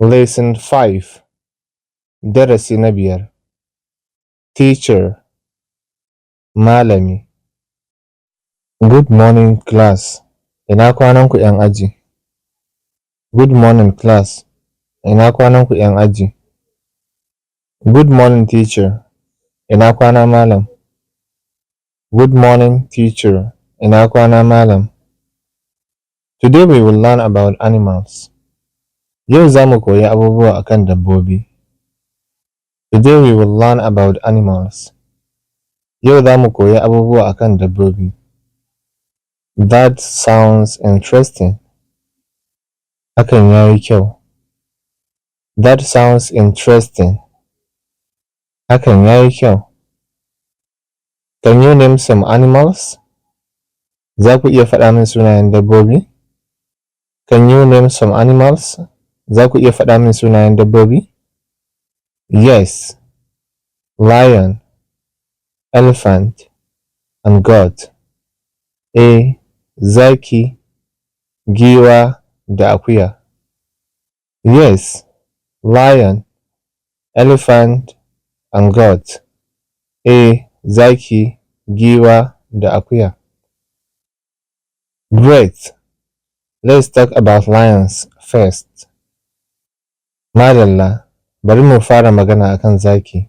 Lesson 5, Darasi na 5. Teacher, Malami. Good morning, class. Ina kwananku, ‘yan aji? Good morning, class. Ina kwananku, ‘yan aji? Good morning, teacher. Ina kwana, malam? Good morning, teacher. Ina kwana, malam? Today we will learn about animals. Yau za mu koyi abubuwa akan dabbobi. Today we will learn about animals. Yau za mu koyi abubuwa akan dabbobi. That sounds interesting. Hakan ya yi kyau. That sounds interesting. Hakan ya yi kyau. Can you name some animals? Za ku iya faɗa min sunayen dabbobi? Can you name some animals? Za ku iya faɗa min sunayen dabbobi? Yes. Lion, elephant, and goat. Eh, zaki, giwa da akuya. Yes, lion, elephant, and goat. Eh, zaki, giwa da akuya. Great. Let's talk about lions first. Madalla, bari mu fara magana akan zaki.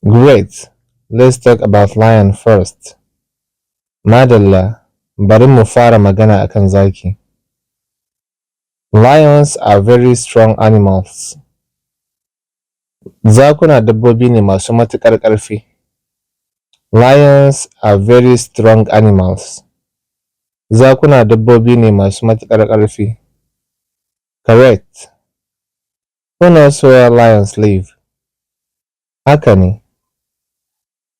Great. Let's talk about lion first. Madalla, bari mu fara magana akan zaki. Lions are very strong animals. Zakuna dabbobi ne masu matuƙar ƙarfi. Lions are very strong animals. Zakuna dabbobi ne masu matuƙar ƙarfi. Correct. Who knows where lions live? Haka ne.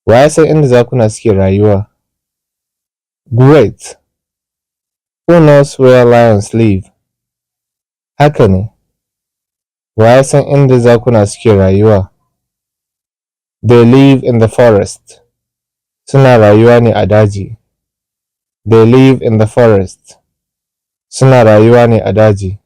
Wa ya san inda zakuna suke rayuwa? Great. Who knows where lions live? Haka ne. Wa ya san inda zakuna suke rayuwa? They live in the forest. Suna rayuwa ne a daji. They live in the forest. Suna rayuwa ne a daji.